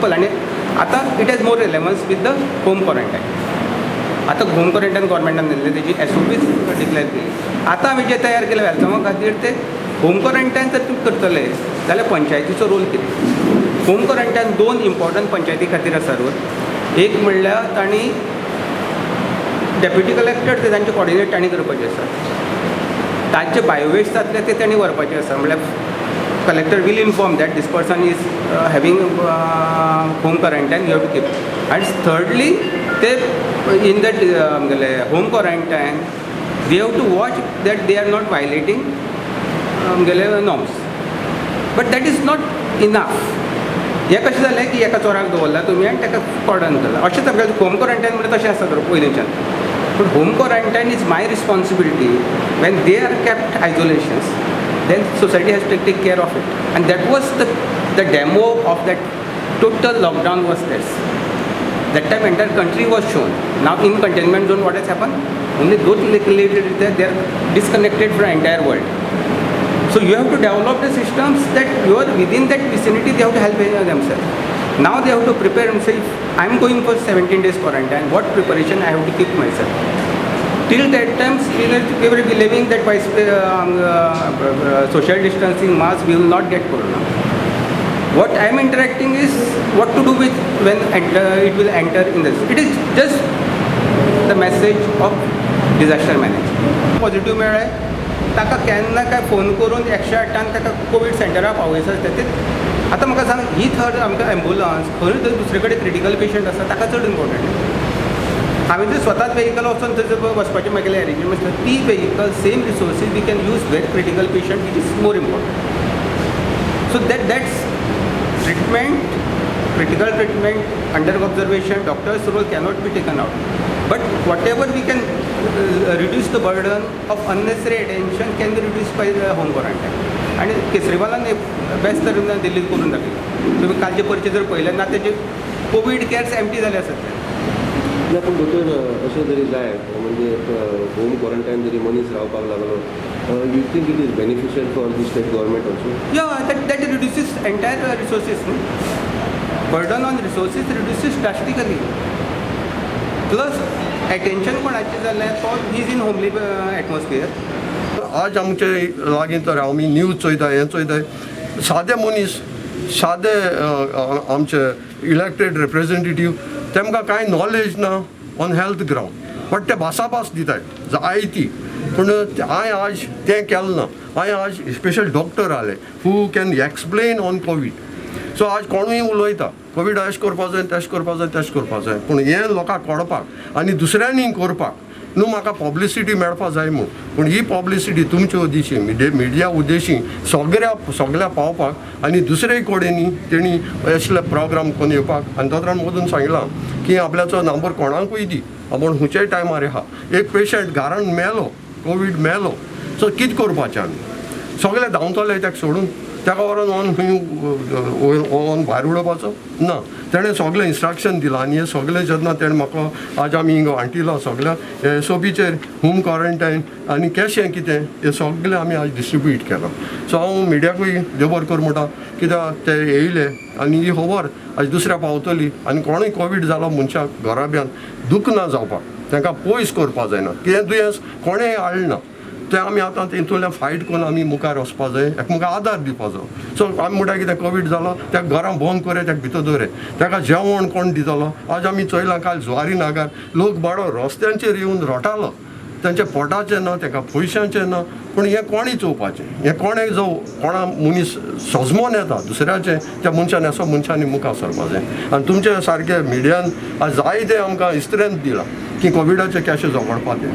Simple. आनी आतां it has more relevance with the home quarantine. आतां होम क्वॉरंटायन गव्हर्मेंटान दिल्लें, तेजी एसओपीज डिक्लेर केली. आतां आमी जे तयार केले वेलसांवा खातीर, ते होम क्वॉरंटायन जर तुमी करतले जाल्यार पंचायतीचो रोल कितें? होम क्वॉरंटायन दोन इम्पॉर्टंट पंचायती खातीर आसा रोल. एक म्हणल्यार तांणी डेप्युटी कलेक्टर ते तांचे कॉर्डिनेट तांणी करपाचें आसा. तांचे बायोवेस्ट जातले ते तांणी व्हरपाचें आसा. म्हणल्यार collector will inform that this person is having home quarantine, you have to keep. And thirdly, ते इन that आमगेले home quarantine, they have to watch that they are not violating आमगेले norms. But that is not enough. हें कशें जालें की एका चोराक दवरला तुमी आनी ताका कॉर्डन केलां, अशेंच आमगेलें होम क्वॉरंटायन म्हणल्यार तशें आसता तर पयलींच्यान. पूण home quarantine is my responsibility. When they are kept isolations, then society has to take care of it. And that was the demo of that total lockdown was this. That time entire country was shown. Now in containment zone, what has happened? Only those related there, they are disconnected from entire world. So you have to develop the systems that you are within that vicinity, they have to help themselves. Now they have to prepare themselves. I am going for 17 days quarantine. What preparation I have to keep myself? Till that time, we were believing that by social distancing, mask, we will not get corona. What I am interacting is what to do with when enter, it will enter in this. It is just the message of disaster management. Positive मेळ्ळे, ताका केन्ना काय phone करून 108 ताका Covid सेंटराक पावयता आसता ते. आतां म्हाका सांग, ही थर्ड आमकां एम्बुलन्स खंय जर दुसरे कडेन क्रिटिकल पेशंट आसा, ताका चड इम्पॉर्टंट. हांवें जर स्वताच वेहिकल वचून थंय वचपाचें म्हागेलें एरेंजमेंट आसता, ती vehicle, same resources we can use where critical patient, which is more important. So that's treatment, critical treatment, under observation, doctor's role cannot be taken out. But whatever we can reduce the burden of unnecessary attention can be reduced by the home quarantine. आणि केजरीवालान best तरेन दिल्लीत करून दाखयलें. तुमी कालचे परचे जर पळयलें ना, तेजे कोवीड केअर्स एम्प्टी जाले आसत. ना, पूण दोतोर, अशें जरी जायत, म्हणजे होम क्वॉरंटायन जरी मनीस रावपाक लागलो, you think it is beneficial for the state government also? Yeah, that reduces entire resources. No? Burden on resources reduces drastically. Plus, attention कोणाचें जाल्यार तो is in homely atmosphere. आज आमचे लागीं तर आमी न्यूज चोयता, हें चोयता, सादे मनीस, सादे आमचे इलेक्टेड रिप्रेझेंटेटीव, तेमकां कांय नॉलेज ना ऑन हेल्थ ग्रावंड, बट ते भासाभास दिताय जायती. पूण हांवें आज तें केलें ना. हांवें आज स्पेशल डॉक्टर आले who can explain on Covid. So आज कोणूय उलयता, कोवीड अशें करपा जाय, तशें करपा जाय, तशें करपा जाय, पूण हें लोकांक कळपाक आनी दुसऱ्यांनी करपाक न्हू, म्हाका पब्लिसिटी मेळपा जाय म्हूण. पूण ही पब्लिसिटी तुमचे उद्देशी, मिडिया उद्देशी सगळ्या सगळ्या पावपाक आनी दुसरे कडेन तेणी असले प्रोग्राम करून येवपाक. आनी दोतोरान मदून सांगलां की आपल्याचो नंबर कोणाकूय दी, आपूण खंयच्याय टायमार आहा. एक पेशंट घरान मेलो, कोवीड मेलो, सो कितें करपाचें? आमी सगळे धांवतले ताका सोडून, ताका व्हरोन ऑन खंय ऑन भायर उडोवपाचो ना. तेणें सगळें इन्स्ट्रक्शन दिलां आनी हें सगळें जेन्ना तेणें म्हाका आज आमी हिंगा वांटिलां सगळ्या एसओपीचेर, होम क्वॉरंटायन आनी कशें कितें हें सगळें आमी आज डिस्ट्रिब्यूट केलां. सो हांव मिडियाकूय देव बरें कर म्हणटा, कित्याक ते येयले आनी ही खबर आज दुसऱ्या पावतली आनी कोणूय कोवीड जालो मनशाक घराब्यान दुख्ख ना जावपाक, तांकां पयस करपा जायना. कितें दुयेंस कोणें हाडलें ना, तें आमी आतां तेतूंतल्यान फायट करून आमी मुखार वचपा जाय, एकमेकांक आदार दिवपाचो. सो आमी म्हणटा, कितें कोवीड जालो, ताका घरां बंद करे, ताका भितर दवरे, ताका जेवण कोण दितलो? आज आमी चोयलां, काल जुवारी नागर लोक बाडो रस्त्यांचेर येवन रडटालो. तेंच्या पोटाचें ना, ताका पयशांचें ना. पूण हें कोणी चोवपाचें? हें कोणें जावं, कोणा मनीस सजमोन येता दुसऱ्याचें, त्या मनशान असो मनशांनी मुखार सरपा जाय. आनी तुमचे सारके मिडियान आज जायते आमकां स्ट्रेंथ दिलां की कोविडाचें कशें झगडपा तें.